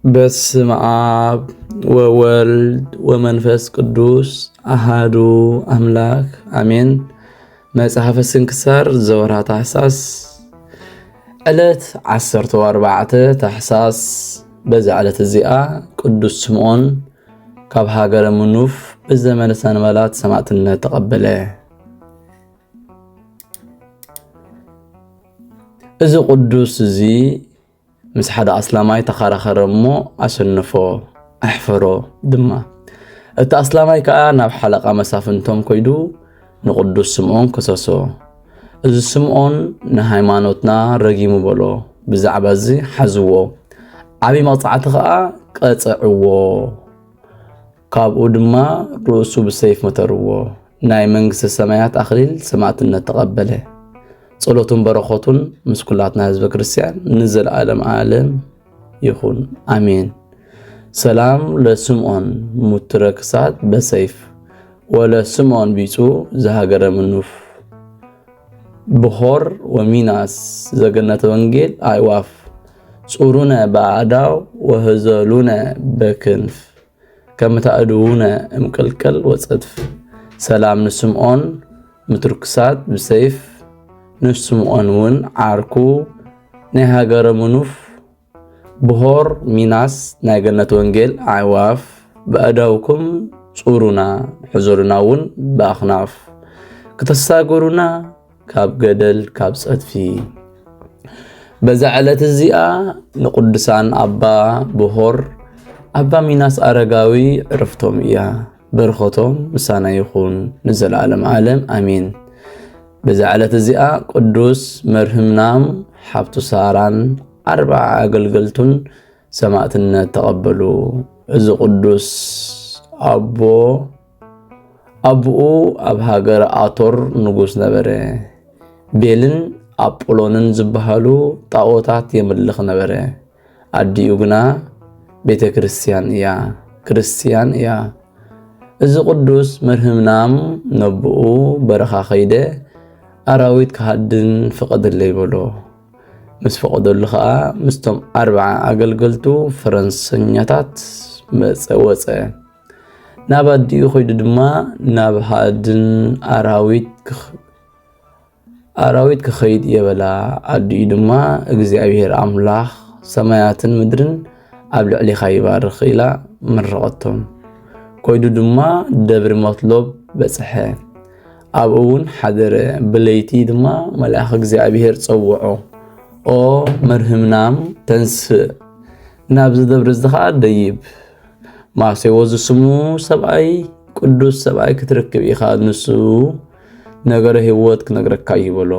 በስመ አብ ወወልድ ወመንፈስ ቅዱስ አሃዱ አምላክ አሜን። መጽሐፈ ስንክሳር ዘወርሃ ታሕሳስ ዕለት ዓሰርተ ኣርባዕተ ታሕሳስ። በዛ ዕለት እዚኣ ቅዱስ ስምዖን ካብ ሃገረ ምኑፍ ብዘመነ ሰንባላጥ ሰማዕትነት ተቐበለ። እዚ ቅዱስ እዚ ምስ ሓደ ኣስላማይ ተኻራኸረ እሞ ኣሰነፎ፣ ኣሕፈሮ ድማ። እቲ ኣስላማይ ከኣ ናብ ሓለቓ መሳፍንቶም ኮይዱ ንቅዱስ ስምዖን ከሰሶ። እዚ ስምዖን ንሃይማኖትና ረጊሙ በሎ። ብዛዕባ እዚ ሓዝዎ፣ ዓቢ መቕጻዕቲ ከኣ ቀጸዕዎ። ካብኡ ድማ ርእሱ ብሰይፍ መተርዎ። ናይ መንግስተ ሰማያት ኣኽሊል ሰማዕትነት ተቐበለ። ጸሎቱን በረኸቱን ምስ ኩላትና ህዝበ ክርስቲያን ንዘለዓለም ዓለም ይኹን፣ ኣሜን። ሰላም ለስምዖን ሙትረ ክሳድ በሰይፍ፣ ወለስምዖን ቢጹ ዘሃገረ ምኑፍ። ብሆር ወሚናስ ዘገነተ ወንጌል ኣዕዋፍ፣ ጹሩነ በኣእዳው ወህዘሉነ በክንፍ፣ ከምታእድውነ እምቅልቅል ወጸድፍ። ሰላም ንስምዖን ምትርኩሳት ብሰይፍ፣ ንስምዖን እውን ዓርኩ ናይ ሃገረ ምኑፍ። ብሆር ሚናስ ናይ ገነት ወንጌል ኣዕዋፍ፣ በእዳውኩም ጹሩና፣ ሕዘሉና እውን ብኣኽናፍ፣ ክተሳገሩና ካብ ገደል ካብ ጸድፊ። በዛ ዕለት እዚኣ ንቅዱሳን ኣባ ብሆር፣ ኣባ ሚናስ ኣረጋዊ ዕረፍቶም እያ። በረኸቶም ምሳና ይኹን ንዘለዓለም ዓለም ኣሜን። በዛ ዕለት እዚኣ ቅዱስ መርህምናም፣ ሓብቱ ሳራን ኣርባዓ ኣገልገልቱን ሰማዕትነት ተቐበሉ። እዚ ቅዱስ ኣቦ፣ ኣቦኡ ኣብ ሃገረ ኣቶር ንጉስ ነበረ። ቤልን ኣጶሎንን ዝበሃሉ ጣኦታት የምልኽ ነበረ። ኣዲኡ ግና ቤተ ክርስቲያን እያ፣ ክርስቲያን እያ። እዚ ቅዱስ መርህምናም ነቦኡ በረኻ ከይደ ኣራዊት ክሃድን ፍቐደለይ በሎ። ምስ ፈቐደሉ ኸኣ ምስቶም ኣርብዓ ኣገልገልቱ ፈረንሰኛታት መጸ-፣ ወጸ። ናብ ኣዲኡ ከይዱ ድማ ናብ ሃድን ኣራዊት ክኽ-፣ ኣራዊት ክኸይድ እየ በላ። ኣዲኡ ድማ እግዚኣብሔር ኣምላኽ ሰማያትን ምድርን ኣብ ልዕሊኻ ይባርኽ ኢላ መረቐቶም። ከይዱ ድማ ደብሪ መትሎብ በጽሐ። ኣብኡ እውን ሓደረ። ብለይቲ ድማ መልኣኽ እግዚኣብሔር ጸውዖ፣ "ኦ መርህምናም ተንስእ፣ ናብዚ ደብሪ እዚ ኸኣ ደይብ። ማቴዎስ ዝስሙ ሰብኣይ፣ ቅዱስ ሰብኣይ ክትረክብ ኢኻ፣ ንሱ ነገረ ህይወት ክነግረካ እዩ" በሎ።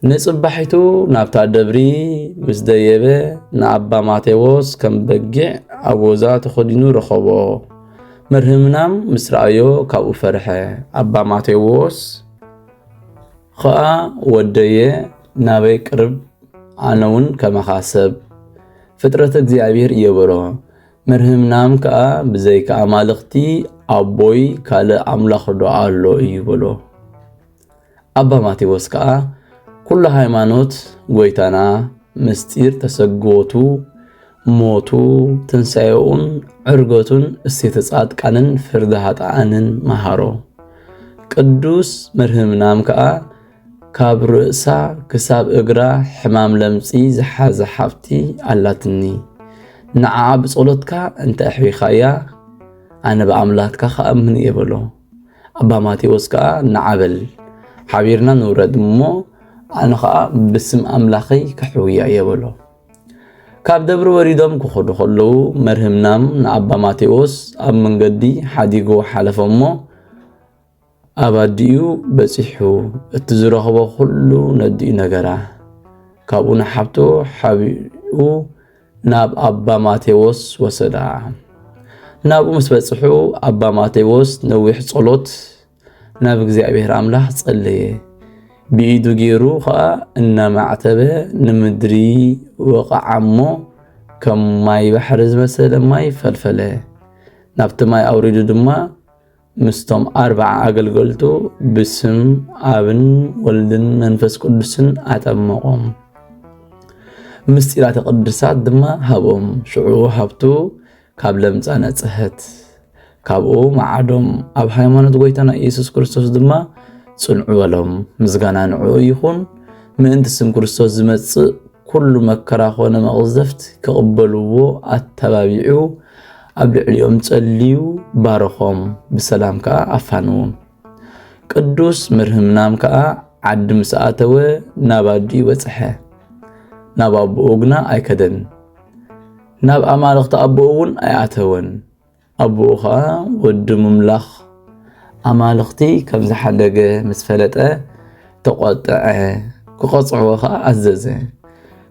ንጽባሒቱ ናብታ ደብሪ ምስ ደየበ፣ ንኣባ ማቴዎስ ከም በጊዕ ኣጎዛ ተኸዲኑ ረኸቦ። መርህምናም ምስ ረኣዮ ካብኡ ፈርሐ። ኣባ ማቴዎስ ኸኣ፣ "ወደየ፣ ናበይ ቅርብ፣ ኣነ እውን ከማኻ ሰብ ፍጥረት እግዚኣብሔር እየ" በሎ። መርህምናም ከኣ፣ "ብዘይካ ኣማልኽቲ ኣቦይ ካልእ ኣምላኽ ዶ ኣሎ እዩ?" በሎ። ኣባ ማቴዎስ ከኣ፣ "ኩሉ ሃይማኖት ጐይታና፣ ምስጢር ተሰግወቱ፣ ሞቱ፣ ትንሳኤኡን ዕርገቱን፣ እሴተ ጻድቃንን ፍርዲ ሃጣኣንን መሃሮ።" ቅዱስ መርህምናም ከኣ፣ "ካብ ርእሳ ክሳብ እግራ ሕማም ለምጺ ዝሓዘ ሓብቲ ኣላትኒ። ንዓኣ ብጸሎትካ እንተ ኣሕቢኻያ፣ ኣነ ብኣምላኽካ ክኣምን እየ" በሎ። ኣባ ማቴዎስ ከኣ፣ "ንዓ በል፣ ሓቢርና ንውረድ እሞ፣ ኣነ ኸኣ ብስም ኣምላኸይ ከሕውያ እየ" በሎ። ካብ ደብሪ ወሪዶም ክኸዱ ከለዉ፣ መርህምናም ንኣባ ማቴዎስ ኣብ መንገዲ ሓዲጉ ሓለፈ እሞ፣ ኣብ ኣዲኡ በጺሑ፣ እቲ ዝረኸቦ ኩሉ ነዲኡ ነገራ። ካብኡ ንሓብቱ ሓቢኡ ናብ ኣባ ማቴዎስ ወሰዳ። ናብኡ ምስ በጽሑ፣ ኣባ ማቴዎስ ነዊሕ ጸሎት ናብ እግዚኣብሔር ኣምላኽ ጸለየ። ብኢዱ ገይሩ ኸኣ እናማዕተበ ንምድሪ ወቕዓ እሞ፣ ከም ማይ ባሕሪ ዝመሰለ ማይ ፈልፈለ። ናብቲ ማይ ኣውሪዱ ድማ ምስቶም ኣርብዓ ኣገልገልቱ ብስም ኣብን ወልድን መንፈስ ቅዱስን ኣጠመቖም። ምስጢራተ ቅዱሳት ድማ ሃቦም። ሽዑ ሃብቱ ካብ ለምጻ ነጽሀት። ካብኡ መዓዶም። ኣብ ሃይማኖት ጎይታና ኢየሱስ ክርስቶስ ድማ ጽንዑ በሎም። ምስጋና ንዕኡ ይኹን። ምእንቲ ስም ክርስቶስ ዝመጽእ ኩሉ መከራ ኾነ መቕዘፍት ክቕበልዎ ኣተባቢዑ ኣብ ልዕሊኦም ጸልዩ ባረኾም፣ ብሰላም ከኣ ኣፋንዎም። ቅዱስ ምርህምናም ከኣ ዓዲ ምስ ኣተወ ናብ ኣዲኡ በጽሐ። ናብ ኣቦኡ ግና ኣይከደን። ናብ ኣማልኽቲ ኣቦኡ እውን ኣይኣተወን። ኣቦኡ ኸኣ ወዲ ምምላኽ ኣማልኽቲ ከም ዝሓደገ ምስ ፈለጠ ተቖጥዐ፣ ክቐጽዕዎ ኸኣ ኣዘዘ።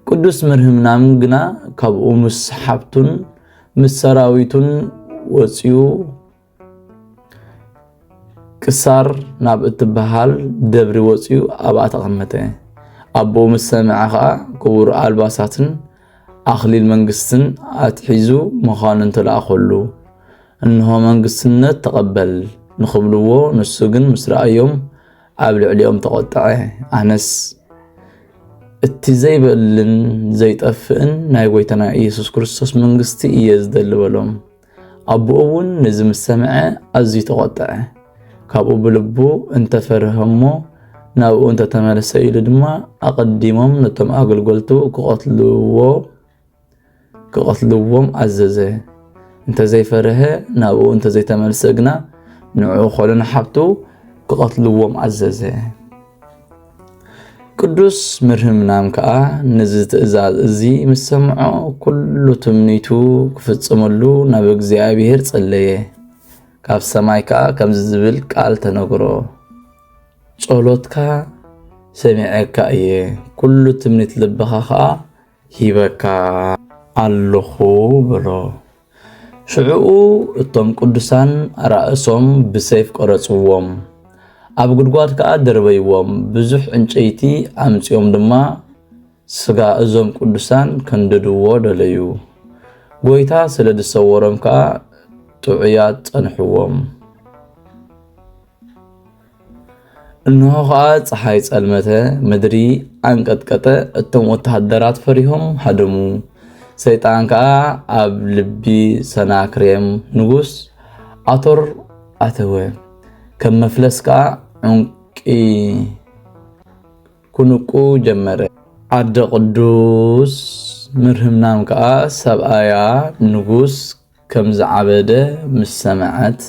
ቅዱስ ምርህምናም ግና ካብኡ ምስ ሓብቱን ምስ ሰራዊቱን ወጺኡ ቅሳር ናብ እትበሃል ደብሪ ወጺኡ ኣብኣ ተቐመጠ። ኣቦኡ ምስ ሰምዐ ኸኣ ክቡር ኣልባሳትን ኣኽሊል መንግስትን ኣትሒዙ መኳንንቱ ለኣኸሉ። እንሆ መንግስትነት ተቐበል ንኽብልዎ፣ ንሱ ግን ምስ ረኣዮም ኣብ ልዕሊኦም ተቖጥዐ። ኣነስ እቲ ዘይበልን ዘይጠፍእን ናይ ጎይታና ኢየሱስ ክርስቶስ መንግስቲ እየ ዝደሊ በሎም። ኣቦኡ እውን ነዚ ምስ ሰምዐ ኣዝዩ ተቖጥዐ። ካብኡ ብልቡ እንተፈርሀ እሞ ናብኡ እንተተመልሰ ኢሉ ድማ ኣቐዲሞም ነቶም ኣገልገልቱ ክቐትልዎ፣ ክቐትልዎም ኣዘዘ። እንተዘይፈርሀ ናብኡ እንተዘይተመልሰ ግና ንዕኡ ኾነ ንሓብቱ ክቐትልዎም ኣዘዘ። ቅዱስ ምርህምናም ከኣ ነዚ ትእዛዝ እዚ ምስ ሰምዖ፣ ኩሉ ትምኒቱ ክፍጽመሉ ናብ እግዚኣብሔር ጸለየ። ካብ ሰማይ ከኣ ከምዚ ዝብል ቃል ተነግሮ፣ "ጸሎትካ ሰሚዐካ እየ፣ ኩሉ ትምኒት ልብኻ ከኣ ሂበካ ኣለኹ" በሎ። ሽዑኡ እቶም ቅዱሳን ኣራእሶም ብሰይፍ ቆረጽዎም፣ ኣብ ጉድጓድ ከኣ ደርበይዎም። ብዙሕ ዕንጨይቲ ኣምጺኦም ድማ ስጋ እዞም ቅዱሳን ከንድድዎ ደለዩ። ጎይታ ስለ ዝሰወሮም ከኣ ጥዑያት ጸንሕዎም። እንሆ ኸኣ ጸሓይ ጸልመተ፣ ምድሪ ኣንቀጥቀጠ፣ እቶም ወተሃደራት ፈሪሆም ሃደሙ። ሰይጣን ከኣ ኣብ ልቢ ሰናክሬም ንጉስ ኣቶር ኣተወ። ከም መፍለስ ከኣ ዕንቂ ኩንቁ ጀመረ። ኣደ ቅዱስ ምርህምናም ከኣ ሰብኣያ ንጉስ ከም ዝዓበደ ምስ ሰምዐት፣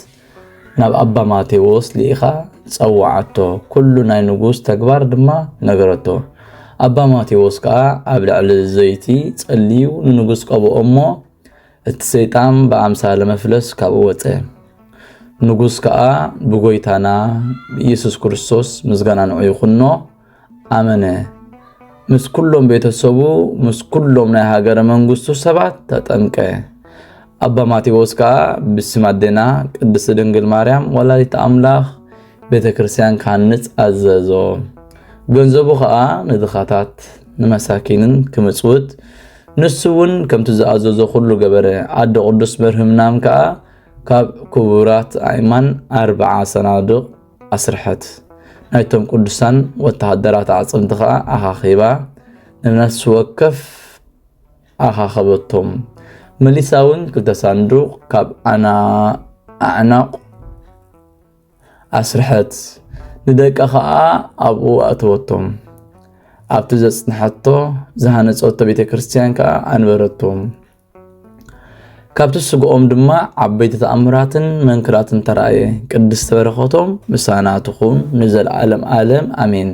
ናብ ኣባ ማቴዎስ ልኢኻ ጸውዓቶ። ኩሉ ናይ ንጉስ ተግባር ድማ ነገረቶ። ኣባ ማቴዎስ ከኣ ኣብ ልዕሊ ዘይቲ ጸልዩ ንንጉስ ቀብኦ እሞ፣ እቲ ሰይጣን ብኣምሳለ መፍለስ ካብኡ ወጸ። ንጉስ ከኣ ብጎይታና ብኢየሱስ ክርስቶስ ምስጋና ንዑ ይኹኖ ኣመነ። ምስ ኩሎም ቤተሰቡ፣ ምስ ኩሎም ናይ ሃገረ መንግስቱ ሰባት ተጠምቀ። ኣባ ማቴዎስ ከኣ ብስም ኣዴና ቅድስቲ ድንግል ማርያም ወላዲተ ኣምላኽ ቤተ ክርስቲያን ክሃንጽ ኣዘዞ። ገንዘቡ ከኣ ንድኻታት ንመሳኪንን ክምጽውት፣ ንሱ እውን ከምቲ ዝኣዘዞ ኩሉ ገበረ። ኣደ ቅዱስ መርህምናም ከኣ ካብ ክቡራት ኣእማን ኣርብዓ ሰናዱቕ ኣስርሐት። ናይቶም ቅዱሳን ወተሃደራት ኣዕጽምቲ ከኣ ኣኻኺባ ንነፍሲ ወከፍ ኣኻኸበቶም። መሊሳ እውን ክልተ ሳንዱቕ ካብ ኣና-፣ ኣዕናቕ ኣስርሐት። ንደቃ ከኣ ኣብኡ ኣእተወቶም። ኣብቲ ዘጽንሐቶ ዝሃነጸቶ ቤተ ክርስቲያን ከኣ ኣንበረቶም። ካብቲ ስግኦም ድማ ዓበይቲ ተኣምራትን መንክራትን ተራእየ። ቅድስቲ በረኸቶም ምሳና ትኹን ንዘለዓለም ዓለም ኣሜን።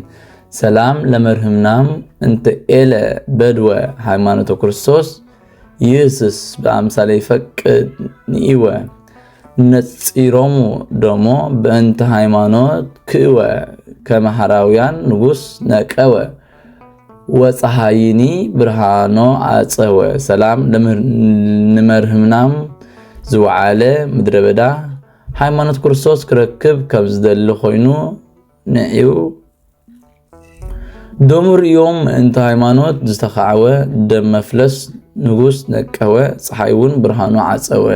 ሰላም ለመርህምናም እንተ ኤለ በድወ ሃይማኖተ ክርስቶስ ይእስስ ብኣምሳለ ይፈቅድ ንኢወ። ነጺሮሙ ደሞ በእንተ ሃይማኖት ክእወ ከመ ሃራውያን ንጉስ ነቀወ። ወፀሃይኒ ብርሃኖ ኣፀወ። ሰላም ለምህር-፣ ንመርህምናም ዝወዓለ ምድረ በዳ ሃይማኖት ክርስቶስ ክረክብ ከም ዝደሊ ኮይኑ ንዒው ደሙ ርእዮም ምእንቲ ሃይማኖት ዝተኻዕወ ደም መፍለስ ንጉስ ነቀወ፣ ፀሓይ እውን ብርሃኑ ዓፀወ።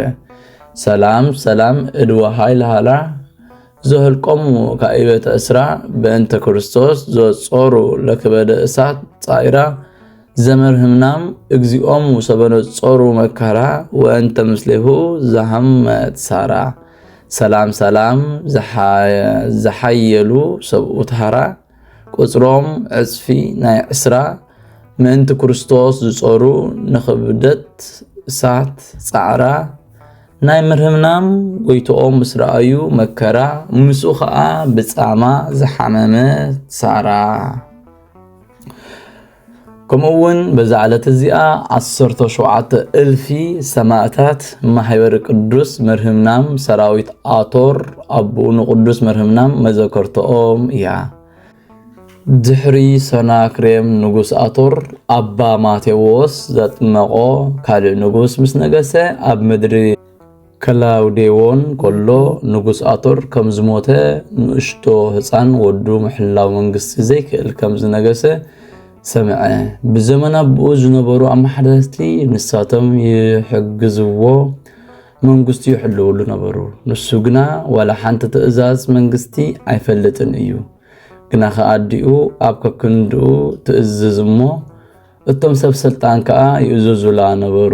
ሰላም ሰላም እድወ ሃይለ ሃላ ዘህልቆሙ ካኢበተ እስራ በእንተ ክርስቶስ ዘጾሩ ለክበደ እሳት ጻኢራ ዘመርህምናም እግዚኦም ውሰበነጾሩ መከራ ወእንተ ምስሌሁ ዘሃመት ሳራ። ሰላም ሰላም፣ ዝሓ-፣ ዝሓየሉ ሰብኡት ሃራ፣ ቁጽሮም ዕጽፊ ናይ ዕስራ፣ ምእንቲ ክርስቶስ ዝጾሩ ንኽብደት እሳት ጻዕራ፣ ናይ ምርህምናም ጎይትኦም ምስ ረኣዩ መከራ፣ ምስኡ ኸኣ ብጻማ ዝሓመመት ሳራ። ከምኡ እውን በዛ ዕለት እዚኣ ዓሰርተ ሸውዓተ እልፊ ሰማእታት ማሕበር ቅዱስ መርህምናም ሰራዊት ኣቶር ኣቦኡ ንቅዱስ መርህምናም መዘከርትኦም እያ። ድሕሪ ሰናክሬም ንጉስ ኣቶር ኣባ ማቴዎስ ዘጥመቆ ካልእ ንጉስ ምስ ነገሰ፣ ኣብ ምድሪ ከላውዴዎን ከሎ ንጉስ ኣቶር ከም ዝሞተ፣ ንእሽቶ ህፃን ወዱ ምሕላው መንግስቲ ዘይክእል ከም ዝነገሰ ሰምዐ። ብዘመን ኣቦኡ ዝነበሩ ኣመሓደርቲ ንሳቶም ይሕግዝዎ፣ መንግስቱ ይሕልውሉ ነበሩ። ንሱ ግና ዋላ ሓንቲ ትእዛዝ መንግስቲ ኣይፈልጥን እዩ። ግናኸ ኣዲኡ ኣብ ከክንድኡ ትእዝዝ እሞ፣ እቶም ሰብ ስልጣን ከኣ ይእዝዙላ ነበሩ።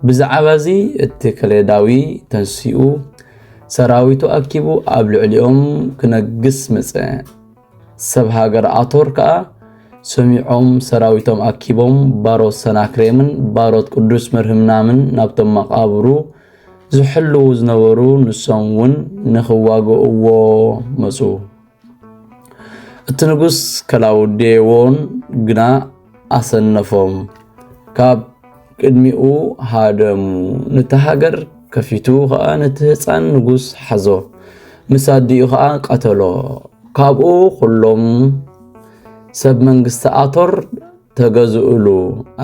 ብዛዕባ እዚ እቲ ከሌዳዊ ተንሲኡ ሰራዊቱ ኣኪቡ ኣብ ልዕሊኦም ክነግስ መጸ። ሰብ ሃገር ኣቶር ከኣ ሰሚዖም ሰራዊቶም ኣኪቦም ባሮት ሰናክሬምን ባሮት ቅዱስ መርህምናምን ናብቶም መቓብሩ ዝሕልዉ ዝነበሩ ንሶም እውን ንኽዋግእዎ መጹ። እቲ ንጉስ ከላውዴዎን ግና ኣሰነፎም፣ ካብ ቅድሚኡ ሃደሙ። ነቲ ሃገር ከፊቱ ኸኣ ነቲ ህፃን ንጉስ ሓዞ፣ ምስ ኣዲኡ ኸኣ ቀተሎ። ካብኡ ኹሎም ሰብ መንግስቲ ኣቶር ተገዝኡሉ፣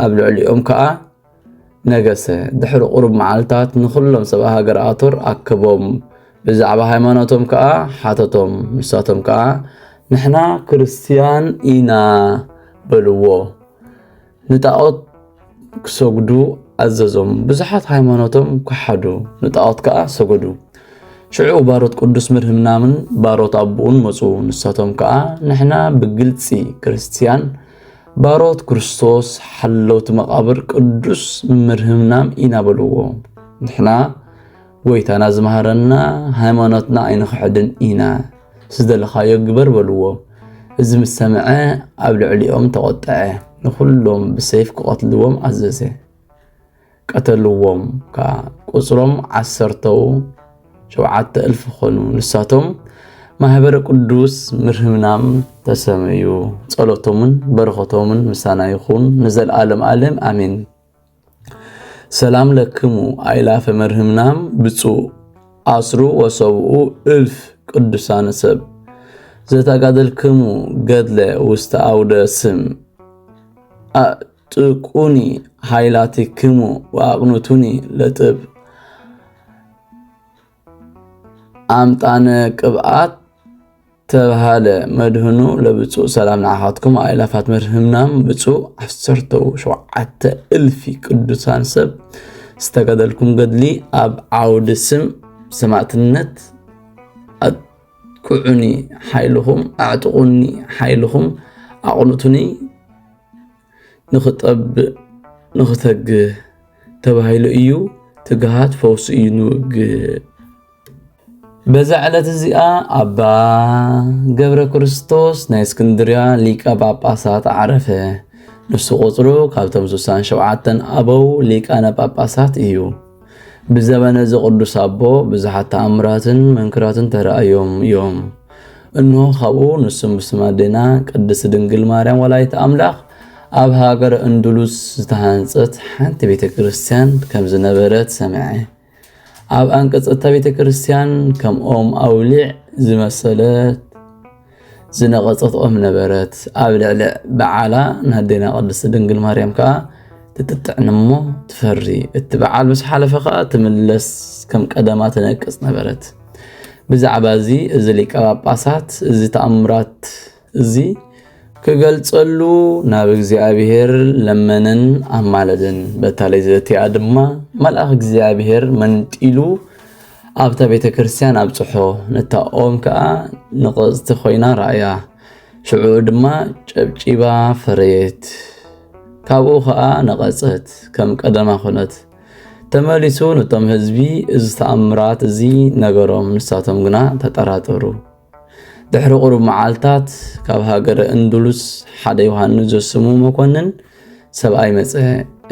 ኣብ ልዕሊኦም ከኣ ነገሰ። ድሕሪ ቁሩብ መዓልታት ንኹሎም ሰብ ሃገር ኣቶር ኣከቦም፣ ብዛዕባ ሃይማኖቶም ከኣ ሓተቶም። ንሳቶም ከኣ ንሕና ክርስትያን ኢና በልዎ። ንጣዖት ክሰግዱ ኣዘዞም። ብዙሓት ሃይማኖቶም ከሓዱ፣ ንጣዖት ከኣ ሰገዱ። ሽዑ ባሮት ቅዱስ ምርህምናምን ባሮት ኣቦኡን መጹ። ንሳቶም ከኣ ንሕና ብግልጺ ክርስትያን ባሮት ክርስቶስ ሓለውቲ መቓብር ቅዱስ ምርህምናም ኢና በልዎ። ንሕና ጎይታና ዝመሃረና ሃይማኖትና ኣይንኽሕድን ኢና፣ ዝደለኻዮ ግበር በልዎ። እዚ ምስ ሰምዐ ኣብ ልዕሊኦም ተቖጥዐ፣ ንኹሎም ብሰይፍ ክቐትልዎም ኣዘዘ። ቀተልዎም ከኣ፣ ቁጽሮም ዓሰርተው ሸውዓተ እልፊ ኾኑ። ንሳቶም ማሕበረ ቅዱስ ምርህምናም ተሰመዩ። ጸሎቶምን በረኸቶምን ምሳና ይኹን ንዘለዓለም ዓለም ኣሜን። ሰላም ለክሙ ኣእላፈ መርህምናም ብፁዕ ኣስሩ ወሰብኡ እልፍ ቅዱሳን ሰብ ዘተጋደልክሙ ገድለ ውስተ ኣውደ ስም ኣጥቁኒ ሃይላቲክሙ ወኣቕኑቱኒ ለጥብ ኣምጣነ ቅብኣት ተብሃለ መድህኑ ለብፁዕ ሰላም ንዓኻትኩም ኣእላፋት መርህምናም ብፁዕ ዓሰርተው ሸውዓተ እልፊ ቅዱሳን ሰብ ዝተጋደልኩም ገድሊ ኣብ ዓውዲ ስም ሰማእትነት ኣጥቁዑኒ ሓይልኹም ኣዕጥቑኒ ሓይልኹም ኣቕኑቱኒ ንኽጠብእ ንኽተግህ ተባሂሉ እዩ። ትግሃት ፈውሲ እዩ ንውግእ። በዛ ዕለት እዚኣ ኣባ ገብረ ክርስቶስ ናይ እስክንድርያ ሊቀ ጳጳሳት ዓረፈ። ንሱ ቁጽሩ ካብቶም ስሳን ሸውዓተን ኣበው ሊቃነ ጳጳሳት እዩ። ብዘበነ እዚ ቅዱስ ኣቦ ብዙሓት ተኣምራትን መንክራትን ተራእዮም እዮም። እንሆ ካብኡ ንሱም ብስም ኣዴና ቅድስት ድንግል ማርያም ወላዲተ ኣምላኽ ኣብ ሃገረ እንዱሉስ ዝተሃንጸት ሓንቲ ቤተ ክርስቲያን ከም ዝነበረት ሰምዐ። ኣብ ኣንቀጽ እታ ቤተ ክርስቲያን ከም ኦም ኣውሊዕ ዝመሰለት ዝነቐጸት ኦም ነበረት። ኣብ ልዕሊ በዓላ ናዴና ቅድስት ድንግል ማርያም ከኣ ትጥጥዕን እሞ ትፈሪ። እቲ በዓል ምስ ሓለፈ ከኣ ትምለስ ከም ቀደማ ትነቅጽ ነበረት። ብዛዕባ እዚ፣ እዚ ሊቀ ጳጳሳት እዚ ተኣምራት እዚ ክገልጸሉ ናብ እግዚኣብሔር ለመንን ኣማለድን። በታ ለይቲ እቲኣ ድማ መልኣኽ እግዚኣብሔር መንጢሉ ኣብታ ቤተ ክርስቲያን ኣብጽሖ። ነታ ኦም ከኣ ንቕጽቲ ኮይና ረኣያ። ሽዑ ድማ ጨብጪባ ፈረየት። ካብኡ ኸኣ ነቐጸት፣ ከም ቀደማ ኾነት። ተመሊሱ ነቶም ህዝቢ እዚ ተኣምራት እዚ ነገሮም፣ ንሳቶም ግና ተጠራጠሩ። ድሕሪ ቁሩብ መዓልታት ካብ ሃገረ እንዱሉስ ሓደ ዮሃንስ ዘስሙ መኮንን ሰብኣይ መጸ።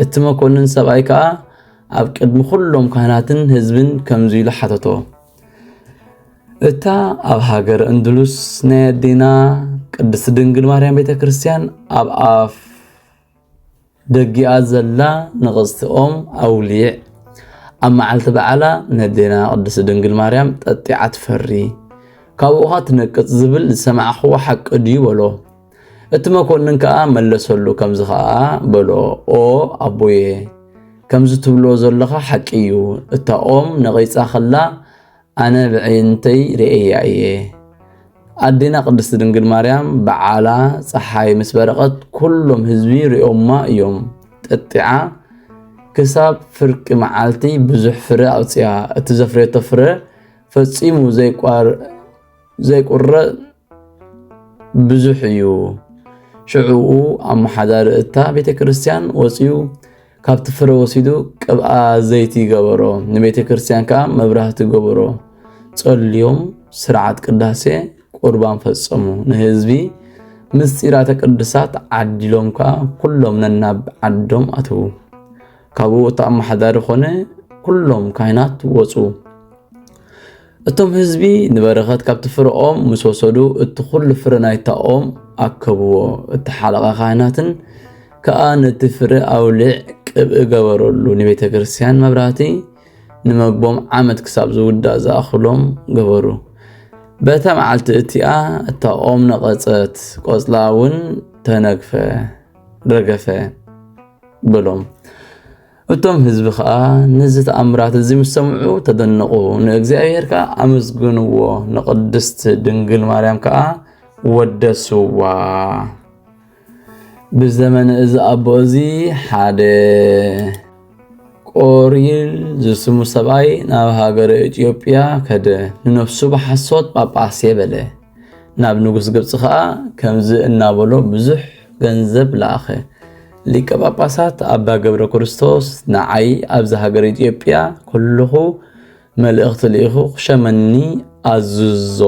እቲ መኮንን ሰብኣይ ከኣ ኣብ ቅድሚ ኩሎም ካህናትን ህዝብን ከምዚ ኢሉ ሓተቶ፣ እታ ኣብ ሃገረ እንዱሉስ ናይ ኣዴና ቅድስቲ ድንግል ማርያም ቤተ ክርስቲያን ኣብ ኣፍ ደጊኣ ዘላ ንቕጽቲ ኦም ኣውሊዕ፣ ኣብ መዓልቲ በዓላ ነዴና ቅድስቲ ድንግል ማርያም ጠጢዓ ትፈሪ፣ ካብኡ ኸኣ ትነቅጽ ዝብል ዝሰማዕኽዎ ሓቂ ድዩ? በሎ። እቲ መኮንን ከኣ መለሰሉ፣ ከምዚ ኸኣ በሎ፣ ኦ ኣቦየ፣ ከምዚ ትብሎ ዘለኻ ሓቂ እዩ። እታ ኦም ነቒጻ ኸላ ኣነ ብዕይንተይ ርእየያ እየ። ኣዴና ቅድስቲ ድንግል ማርያም በዓላ ጸሓይ ምስ በረቐት ኩሎም ህዝቢ ርእዮማ እዮም። ጠጢዓ ክሳብ ፍርቂ መዓልቲ ብዙሕ ፍረ ኣውጽያ። እቲ ዘፍረየቶ ፍረ ፈጺሙ ዘይቋር-፣ ዘይቁረጽ ብዙሕ እዩ። ሽዑኡ ኣመሓዳሪ እታ ቤተ ክርስቲያን ወጺኡ ካብቲ ፍረ ወሲዱ ቅብኣ ዘይቲ ገበሮ። ንቤተ ክርስቲያን ከኣ መብራህቲ ገበሮ። ጸልዮም ስርዓት ቅዳሴ ቁርባን ፈጸሙ። ንህዝቢ ምስጢራተ ቅዱሳት ዓዲሎም ከኣ ኩሎም ነናብ ዓዶም ኣተዉ። ካብኡ እቲ ኣመሓዳሪ ኾነ ኩሎም ካህናት ወጹ። እቶም ህዝቢ ንበረኸት ካብቲ ፍረ ኦም ምስ ወሰዱ፣ እቲ ኹሉ ፍረ ናይታ ኦም ኣከብዎ። እቲ ሓለቓ ካህናትን ከኣ ነቲ ፍረ ኣውሊዕ ቅብእ ገበረሉ፣ ንቤተ ክርስቲያን መብራህቲ፣ ንመግቦም ዓመት ክሳብ ዝውዳእ ዝኣኽሎም ገበሩ። በታ መዓልቲ እቲኣ እታ ኦም ነቐጸት፣ ቆጽላ እውን ተነግፈ፣ ረገፈ በሎም። እቶም ህዝቢ ኸኣ ነዚ ተኣምራት እዚ ምስ ሰምዑ ተደነቑ፣ ንእግዚኣብሔር ከኣ ኣመስግንዎ፣ ንቅድስት ድንግል ማርያም ከኣ ወደስዋ። ብዘመነ እዚ ኣቦ እዚ ሓደ ቆሪል ዝስሙ ሰብኣይ ናብ ሃገረ ኢትዮጵያ ከደ፣ ንነፍሱ ብሓሶት ጳጳስ እየ በለ። ናብ ንጉስ ግብጺ ኸኣ ከምዚ እናበሎ ብዙሕ ገንዘብ ለኣኸ። ሊቀ ጳጳሳት ኣባ ገብረ ክርስቶስ ንዓይ ኣብዚ ሃገር ኢትዮጵያ ከለኹ መልእኽቲ ልኢኹ ክሸመኒ ኣዝዞ።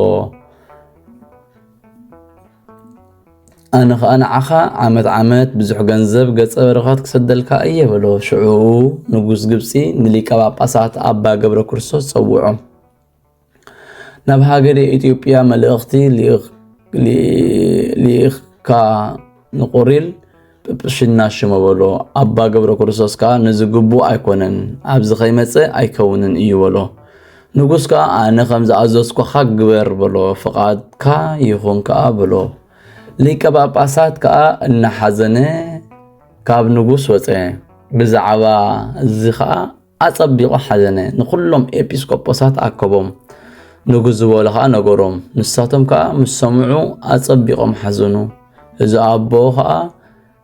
ኣነ ኸኣ ንዓኻ ዓመት ዓመት ብዙሕ ገንዘብ ገጸ በረኸት ክሰደልካ እየ በሎ። ሽዑ ንጉስ ግብጺ ንሊቀ ጳጳሳት ኣባ ገብረ ክርስቶስ ጸውዖ። ናብ ሃገረ ኢትዮጵያ መልእኽቲ ልኢኽ-፣ ልኢ-፣ ልኢኽካ ንቆሪል ጵጵሽና ሽሞ በሎ። ኣባ ገብረ ክርስቶስ ከኣ ነዚ ግቡእ ኣይኮነን፣ ኣብዚ ከይመጸ ኣይከውንን እዩ በሎ። ንጉስ ከኣ ኣነ ከም ዝኣዘዝኩኻ ግበር በሎ። ፍቓድካ ይኹን ከኣ በሎ። ሊቀ ጳጳሳት ከኣ እናሓዘነ ካብ ንጉስ ወጸ። ብዛዕባ እዚ ከኣ ኣጸቢቑ ሓዘነ። ንኹሎም ኤጲስቆጶሳት ኣከቦም። ንጉስ ዝበሎ ኸኣ ነገሮም። ንሳቶም ከኣ ምስ ሰምዑ ኣጸቢቖም ሓዘኑ። እዚ ኣቦ ኸኣ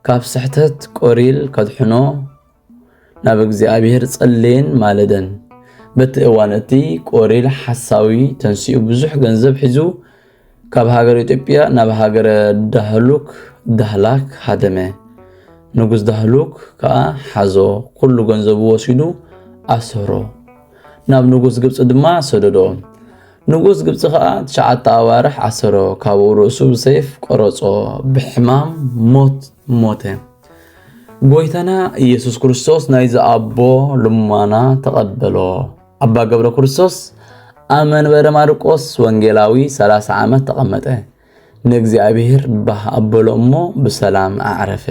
ካብ ስሕተት ቆሪል ከድሕኖ ናብ እግዚኣብሔር ጸለየን ማለደን። በቲ እዋን እቲ ቆሪል ሓሳዊ ተንሲኡ ብዙሕ ገንዘብ ሒዙ ካብ ሃገረ ኢትዮጵያ ናብ ሃገረ ዳህሉክ፣ ዳህላክ፣ ሃደመ። ንጉስ ዳህሉክ ከኣ ሓዞ፣ ኩሉ ገንዘቡ ወሲዱ ኣሰሮ። ናብ ንጉስ ግብጺ ድማ ሰደዶ። ንጉስ ግብጺ ከኣ ትሽዓተ ኣዋርሕ ኣሰሮ፣ ካብኡ ርእሱ ብሰይፍ ቆረጾ፣ ብሕማም ሞት ሞተ። ጎይታና ኢየሱስ ክርስቶስ ናይዚ ኣቦ ልማና ተቐበሎ። ኣባ ገብረ ክርስቶስ ኣብ መንበረ ማርቆስ ወንጌላዊ ሠላሳ ዓመት ተቐመጠ። ንእግዚኣብሔር ባህ ኣበሎ እሞ ብሰላም ኣዕረፈ።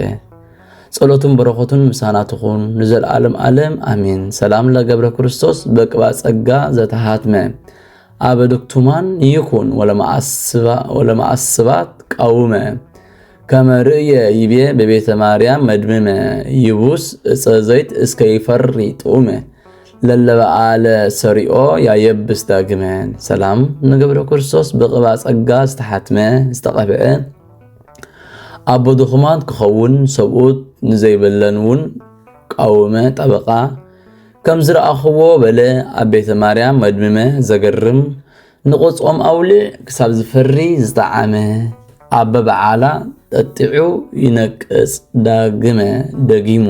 ጸሎቱን በረኸቱን ምሳና ትኹን ንዘለዓለም ዓለም ኣሜን። ሰላም ለገብረ ክርስቶስ በቅባ ጸጋ ዘተሃትመ፣ ኣበ ድክቱማን ይኩን ወለመኣስባ-፣ ወለመኣስባት ቃውመ፣ ከመ ርእየ ይቤ በቤተ ማርያም መድምመ፣ ይቡስ እፀ ዘይት እስከ ይፈሪ ጥዑመ፣ ለለበኣለ ሰሪኦ ያየብስ ዳግመ። ሰላም ንገብረ ክርስቶስ ብቅባ ጸጋ ዝተሓትመ ዝተቐብአ፣ ኣቦ ድኹማት ክኸውን ሰብኡት ንዘይብለን እውን ቃውመ ጠበቃ፣ ከም ዝረኣኽዎ በለ ኣብ ቤተ ማርያም መድምመ ዘገርም፣ ንቆጽኦም ኣውሊዕ ክሳብ ዝፈሪ ዝጠዓመ፣ ኣበ በዓላ ጠጢዑ ይነቅጽ ዳግመ ደጊሙ።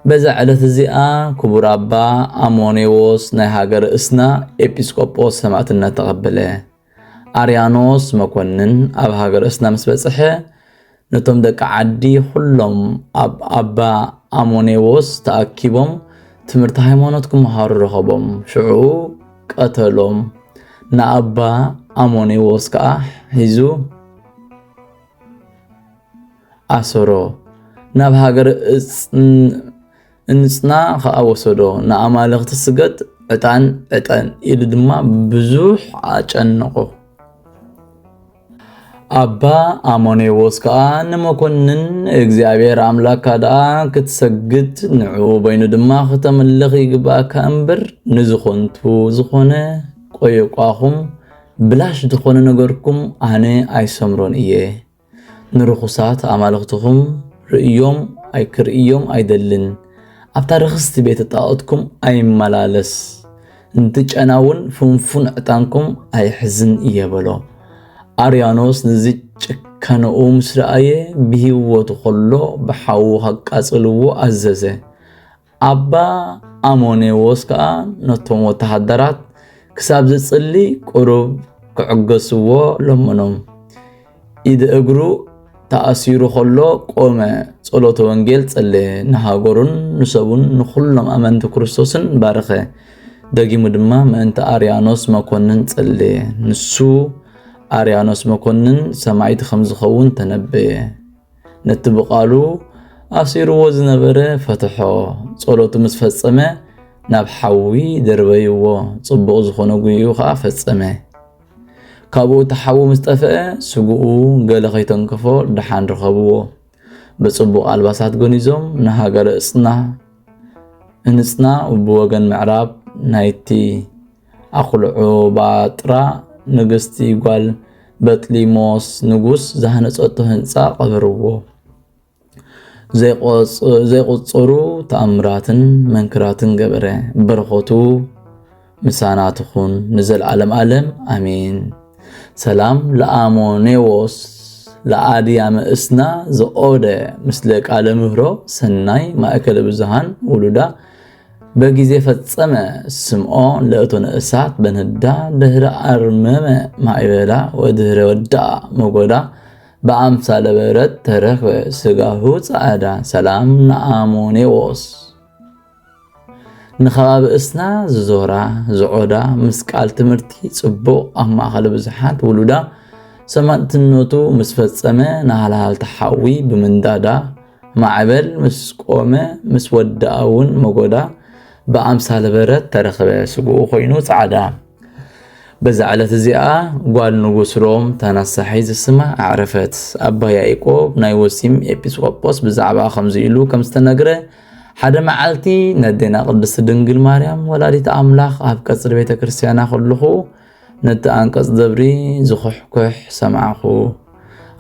በዛ ዕለት እዚኣ ክቡር ኣባ ኣሞኔዎስ ናይ ሃገረ እስና ኤጲስቆጶስ ሰማዕትነት ተቐበለ። ኣርያኖስ መኮንን ኣብ ሃገረ እስና ምስ በጽሐ፣ ነቶም ደቂ ዓዲ ኩሎም ኣብ ኣባ ኣሞኔዎስ ተኣኪቦም ትምህርቲ ሃይማኖት ክመሃሩ ረኸቦም። ሽዑ ቀተሎም። ንኣባ ኣሞኔዎስ ከኣ ሒዙ ኣሰሮ። ናብ ሃገር እጽን-፣ እንጽና ከኣ ወሰዶ። ንኣማልኽቲ ስገድ፣ ዕጣን ዕጠን ኢሉ ድማ ብዙሕ ኣጨነቖ። ኣባ ኣሞኔዎስ ከኣ ንመኮንን፣ እግዚኣብሔር ኣምላካ ደኣ ክትሰግድ፣ ንዕኡ በይኑ ድማ ክተምልኽ ይግባእካ እምበር፣ ንዝኾንቱ ዝኾነ ቆየቋኹም ብላሽ ዝኾነ ነገርኩም ኣነ ኣይሰምሮን እየ። ንርኹሳት ኣማልኽትኹም ርእዮም ኣይክርእዮም ኣይደልን። ኣብታ ርኽስቲ ቤተ ጣዖትኩም ኣይመላለስ። ንቲ ጨና እውን ፍንፉን ዕጣንኩም ኣይሕዝን እየ በሎ። ኣርያኖስ ነዚ ጭካነኡ ምስ ረኣየ ብህይወቱ ከሎ ብሓዊ ከቃጽልዎ ኣዘዘ። ኣባ ኣሞኔዎስ ከኣ ነቶም ወተሃደራት ክሳብ ዝጽሊ ቁሩብ ክዕገስዎ ለመኖም። ኢድ እግሩ ተኣሲሩ ከሎ ቆመ፣ ጸሎተ ወንጌል ጸለየ፣ ንሃገሩን ንሰቡን ንኹሎም ኣመንቲ ክርስቶስን ባረኸ። ደጊሙ ድማ ምእንቲ ኣርያኖስ መኮንን ጸለየ። ንሱ ኣርያኖስ መኮንን ሰማዕቲ ከም ዝኸውን ተነበየ። ነቲ ብቓሉ ኣሲርዎ ዝነበረ ፈትሖ። ጸሎቱ ምስ ፈጸመ ናብ ሓዊ ደርበይዎ። ጽቡቕ ዝኾነ ጉይኡ ኸኣ ፈጸመ። ካብኡ እቲ ሓዊ ምስ ጠፍአ ስግኡ ገለ ከይተንከፎ ደሓን ረኸብዎ። ብጽቡቕ ኣልባሳት ገኒዞም ንሃገረ እጽና፣ እንጽና ብወገን ምዕራብ ናይቲ ኣኹልዑባጥራ ንግስቲ ጓል በጥሊሞስ ንጉስ ዝሃነጸቶ ህንጻ ቀበርዎ። ዘይቆጽ-፣ ዘይቁጸሩ ተኣምራትን መንክራትን ገበረ። በረኸቱ ምሳና ትኹን ንዘለዓለም ዓለም ኣሜን። ሰላም ለአሞኔዎስ ለአድያመ እስና ዘኦደ ምስለ ቃለ ምህሮ ሰናይ ማእከለ ብዙሃን ውሉዳ በጊዜ ፈጸመ ስምዖ ለእቶነ እሳት በንህዳ ድህረ ኣርመመ ማዕበላ ወድህረ ወዳኣ መጎዳ በአምሳለ በረት ተረክበ ስጋሁ ጸዓዳ። ሰላም ንአሞኔዎስ። ንኸባቢ እስና ዝዞራ ዝዖዳ ምስ ቃል ትምህርቲ ጽቡቕ ኣብ ማእከለ ብዙሓት ውሉዳ ሰማዕትነቱ ምስ ፈጸመ ንሃልሃልቲ ሓዊ ብምንዳዳ ማዕበል ምስ ቆመ ምስ ወደኣ እውን መጎዳ ብኣምሳለ በረት ተረኽበ ስግኡ ኮይኑ ጸዓዳ። በዛ ዕለት እዚኣ ጓል ንጉስ ሮም ተነሳሒ ዝስማ ኣዕረፈት። ኣባ ያዕቆብ ናይ ወሲም ኤጲስቆጶስ ብዛዕባ ከምዚ ኢሉ ከም ዝተነግረ፣ ሓደ መዓልቲ ነዴና ቅድስቲ ድንግል ማርያም ወላዲት ኣምላኽ ኣብ ቀጽሪ ቤተ ክርስቲያና ከለኹ ነቲ ኣንቀጽ ደብሪ ዝኹሕኩሕ ሰማዕኹ።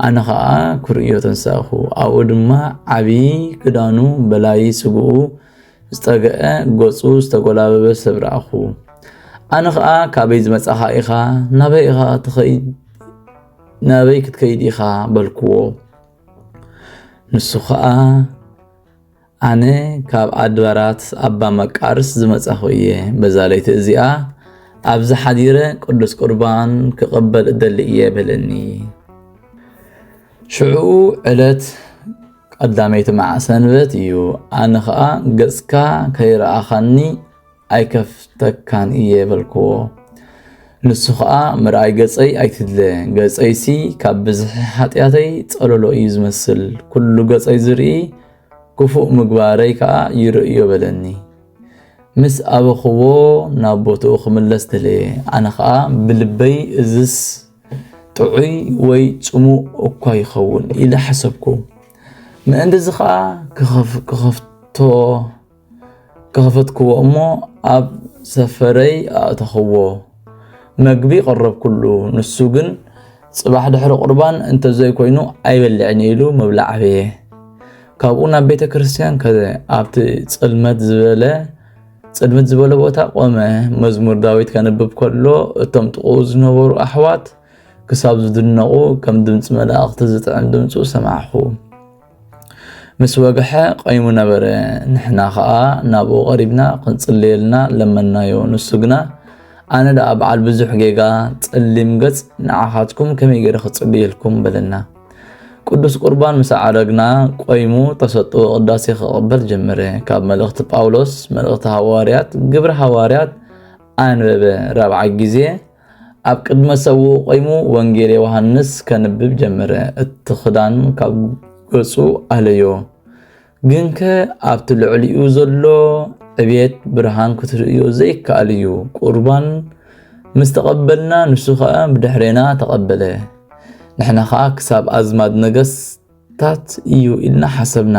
ኣነ ኸኣ ክርእዮ ተንሳእኹ። ኣብኡ ድማ ዓቢ ክዳኑ በላይ ስግኡ ዝጠግአ ገጹ ዝተጎላበበ ሰብ ረኣኹ። ኣነ ኸኣ "ካበይ ዝመጻኻ ኢኻ? ናበይ ኢኻ ትኸይድ? ናበይ ክትከይድ ኢኻ?" በልክዎ። ንሱ ኸኣ "ኣነ ካብ ኣድባራት ኣባ መቃርስ ዝመጻኹ እየ። በዛ ለይቲ እዚኣ ኣብዚ ሓዲረ ቅዱስ ቁርባን ክቕበል እደሊ እየ" በለኒ። ሽዑ ዕለት ቀዳመይቲ መዓ ሰንበት እዩ። ኣነ ኸኣ "ገጽካ ከይረኣኻኒ ኣይከፍተካን እየ" በልክዎ። ንሱ ኸኣ "ምርኣይ ገጸይ ኣይትድለ፣ ገጸይሲ ካብ ብዝሒ ሓጢኣተይ ጸለሎ እዩ ዝመስል፣ ኩሉ ገጸይ ዝርኢ ክፉእ ምግባረይ ከኣ ይርእዮ" በለኒ። ምስ ኣበኽዎ ናብ ቦትኡ ክምለስ ደለየ። ኣነ ኸኣ ብልበይ "እዝስ ጥዑይ ወይ ጽሙእ እኳ ይኸውን" ኢለ ሓሰብኩ። ምእንትዚ ኸኣ ክኸፍ-፣ ክኸፍቶ፣ ክኸፈትክዎ እሞ ኣብ ሰፈረይ ኣእተኽዎ። መግቢ ቀረብኩሉ። ንሱ ግን "ጽባሕ ድሕሪ ቁርባን እንተዘይኮይኑ ኣይበልዕን" ኢሉ ምብላዕ ኣበየ። ካብኡ ናብ ቤተ ክርስቲያን ከደ። ኣብቲ ጽልመት ዝበለ፣ ጽልምት ዝበለ ቦታ ቆመ። መዝሙር ዳዊት ከንብብ ከሎ እቶም ጥቕኡ ዝነበሩ ኣሕዋት ክሳብ ዝድነቑ፣ ከም ድምፂ መላእኽቲ ዝጥዕም ድምፁ ሰማዕኹ። ምስ ወግሐ ቆይሙ ነበረ። ንሕና ኸኣ ናብኡ ቀሪብና ክንጽልየልና ለመንናዮ። ንሱ ግና፣ ኣነ ደኣ በዓል ብዙሕ ጌጋ፣ ጸሊም ገጽ፣ ንዓኻትኩም ከመይ ገይረ ክጽልየልኩም? በለና። ቅዱስ ቁርባን ምስ ኣዕረግና፣ ቆይሙ ተሰጥኦ ቅዳሴ ክቕበል ጀመረ። ካብ መልእኽቲ ጳውሎስ፣ መልእኽቲ ሃዋርያት፣ ግብሪ ሃዋርያት ኣንበበ። ራብዓይ ግዜ ኣብ ቅድመ ሰብኡ ቆይሙ ወንጌል ዮሃንስ ከንብብ ጀመረ። እቲ ክዳን ካብ ገጹ ኣለዮ። ግንከ ኣብቲ ልዕሊኡ ዘሎ ዕቤት ብርሃን ክትርእዮ ዘይከኣል እዩ። ቁርባን ምስ ተቐበልና፣ ንሱ ኸኣ ብድሕሬና ተቐበለ። ንሕና ኸኣ ክሳብ ኣዝማድ ነገስታት እዩ ኢልና ሓሰብና።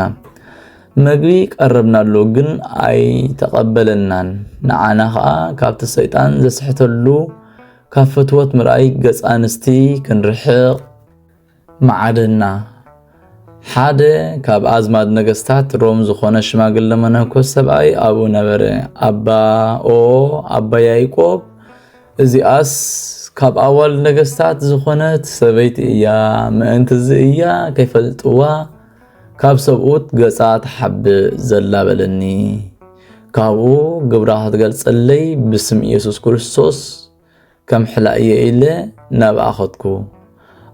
መግቢ ቀረብናሉ፣ ግን ኣይተቐበለናን። ንዓና ኸኣ ካብቲ ሰይጣን ዘስሕተሉ፣ ካብ ፍትወት ምርኣይ ገጽ ኣንስቲ ክንርሕቕ መዓደና። ሓደ ካብ ኣዝማድ ነገስታት ሮም ዝኾነ ሽማግለ መነኮስ ሰብኣይ ኣብኡ ነበረ። ኣባ ኦ ኣባ ያዕቆብ፣ እዚኣስ ካብ ኣዋልድ ነገስታት ዝኾነት ሰበይቲ እያ። ምእንቲ እዚ እያ ከይፈልጥዋ ካብ ሰብኡት ገጻ ትሓብእ ዘላ በለኒ። ካብኡ ግብራ ክትገልጸለይ ብስም ኢየሱስ ክርስቶስ ከም ሕላ እየ ኢለ ናብኣ ኸድኩ።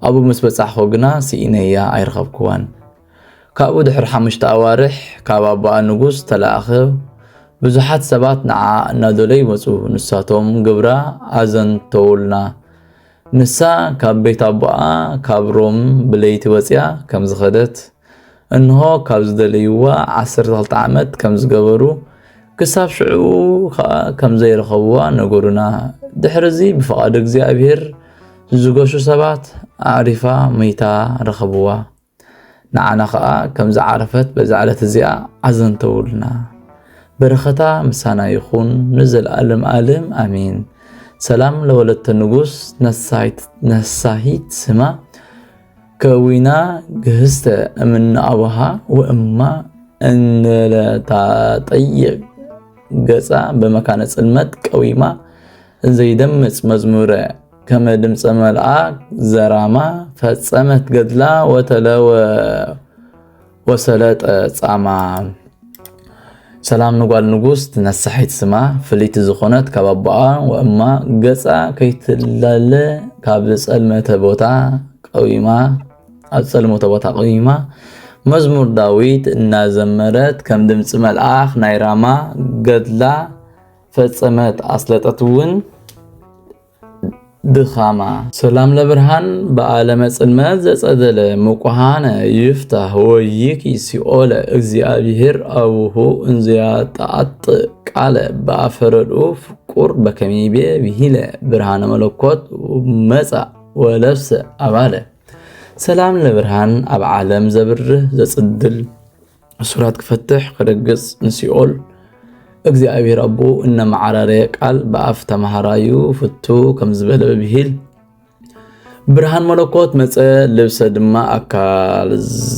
ኣብኡ ምስ በጻሕኩ ግና ስኢነያ ኣይረኸብኩዋን። ካብኡ ድሕሪ ሓሙሽተ ኣዋርሕ ካብ ኣቦኣ ንጉስ ተለኣኸ። ብዙሓት ሰባት ንዓኣ እናደለዩ መጹ። ንሳቶም ግብራ ኣዘንተዉልና። ንሳ ካብ ቤት ኣቦኣ ካብ ሮም ብለይቲ ወጺኣ ከም ዝኸደት፣ እንሆ ካብ ዝደለይዋ ዓሰርተ ክልተ ዓመት ከም ዝገበሩ፣ ክሳብ ሽዑ ኸኣ ከም ዘይረኸብዋ ነገሩና። ድሕሪ እዚ ብፍቓድ እግዚኣብሔር ዝገሹ ሰባት ኣዕሪፋ መይታ ረኸብዋ። ንዓና ኸኣ ከም ዝዓረፈት በዛ ዕለት እዚኣ ኣዘንተውልና። በረኸታ ምሳና ይኹን ንዘለኣለም ኣለም ኣሜን። ሰላም ለወለተ ንጉስ ነሳሂት፣ ነሳሂት ስማ ከዊና ግህስተ እምነ ኣቡሃ ወእማ እንለታጠይቅ ገጻ በመካነ ጽልመት ቀዊማ ዘይደምጽ መዝሙረ ከመ ድምጸ መልኣክ ዘራማ ፈጸመት ገድላ ወተለወ ወሰለጠ ጻማ። ሰላም ንጓል ንጉስ ትነሳሒት ስማ ፍልይቲ ዝኾነት ካብ ኣቦኣ ወእማ ገጻ ከይትላለ ካብ ጸልመተ ቦታ ቀዊማ፣ ኣብ ጸልመተ ቦታ ቀዊማ መዝሙር ዳዊት እናዘመረት ከም ድምጺ መልኣኽ ናይ ራማ ገድላ ፈጸመት ኣስለጠት እውን ድኻማ። ሰላም ለብርሃን በዓለመ ጽልመት ዘጸደለ ምቁሃነ ይፍታህ ወይኪ ሲኦለ እግዚኣብሔር ኣቡሁ እንዘያጣጥእ ቃለ በአፈረድኡ ፍቁር በከመይቤ ብሂለ ብርሃነ መለኮት መጻ ወለብሰ ኣባለ። ሰላም ለብርሃን ኣብ ዓለም ዘብርህ ዘጽድል እሱራት ክፈትሕ ከደግጽ ንሲኦል እግዚኣብሔር ኣቦ እነመዓራረየ ቃል ብኣፍ ተማሃራዩ ፍቱ ከም ዝበለ ብሂል ብርሃን መለኮት መጸ ልብሰ ድማ ኣካል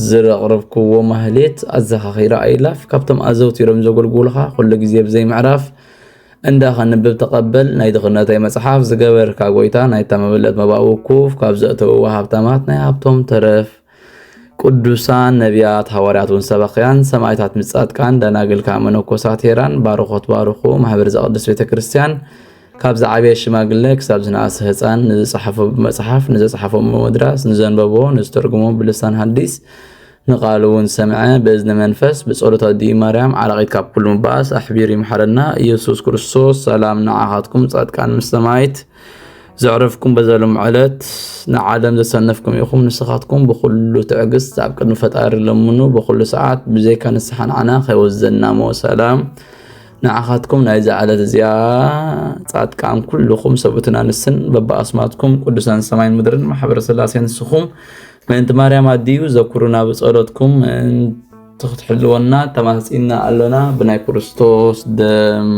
ዝረቕረብክዎ ማህሌት ኣዘኻኺረ ኣይላፍ ካብቶም ኣዘውቲሮም ዘገልግሉኻ ኩሉ ግዜ ብዘይ ምዕራፍ እንዳ ከንብብ ተቐበል ናይ ድኽነተይ መጽሓፍ ዝገበርካ ጎይታ ናይታ መበለት መባእ ውኩፍ ካብ ዘእተውዋ ሃብታማት ናይ ሃብቶም ተረፍ ቅዱሳን ነቢያት ሃዋርያት እውን ሰባኽያን ሰማዕታት ምስ ጻድቃን ደናግል ከዓ መነኮሳት ሄራን ባርኾት ባርኹ ማህበር ዘቕድስ ቤተ ክርስቲያን ካብ ዝዓበየ ሽማግለ ክሳብ ዝነኣሰ ህፃን ንዝፀሓፎ ብመፅሓፍ ንዘፅሓፎ ብምድራስ ንዘንበቦ ንዝተርጉሞ ብልሳን ሀዲስ ንቃሉ እውን ዝሰምዐ ብእዝነ መንፈስ ብጸሎት ኣዲኡ ማርያም ዓራቒት ካብ ኩሉ ምባኣስ ኣሕቢሩ ይምሓረና። ኢየሱስ ክርስቶስ ሰላም ንዓኻትኩም ጻድቃን ምስ ሰማይት ዘዕረፍኩም በዛ ሎም ዕለት ንዓለም ዘሰነፍኩም ኢኹም። ንስኻትኩም ብኹሉ ትዕግስት ኣብ ቅድሚ ፈጣሪ ለምኑ፣ ብኹሉ ሰዓት ብዘይካ ንስሓ ንዓና ከይወዘና እሞ ሰላም ንዓኻትኩም ናይዛ ዕለት እዚኣ ጻድቃን ኩልኹም ሰብኡትን ኣንስትን በብኣስማትኩም ቅዱሳን ሰማይን ምድርን ማሕበረ ስላሴ ንስኹም ምእንቲ ማርያም ኣዲኡ ዘኩሩና ብጸሎትኩም ምእንቲ ክትሕልወና ተማህጺና ኣሎና ብናይ ክርስቶስ ደም።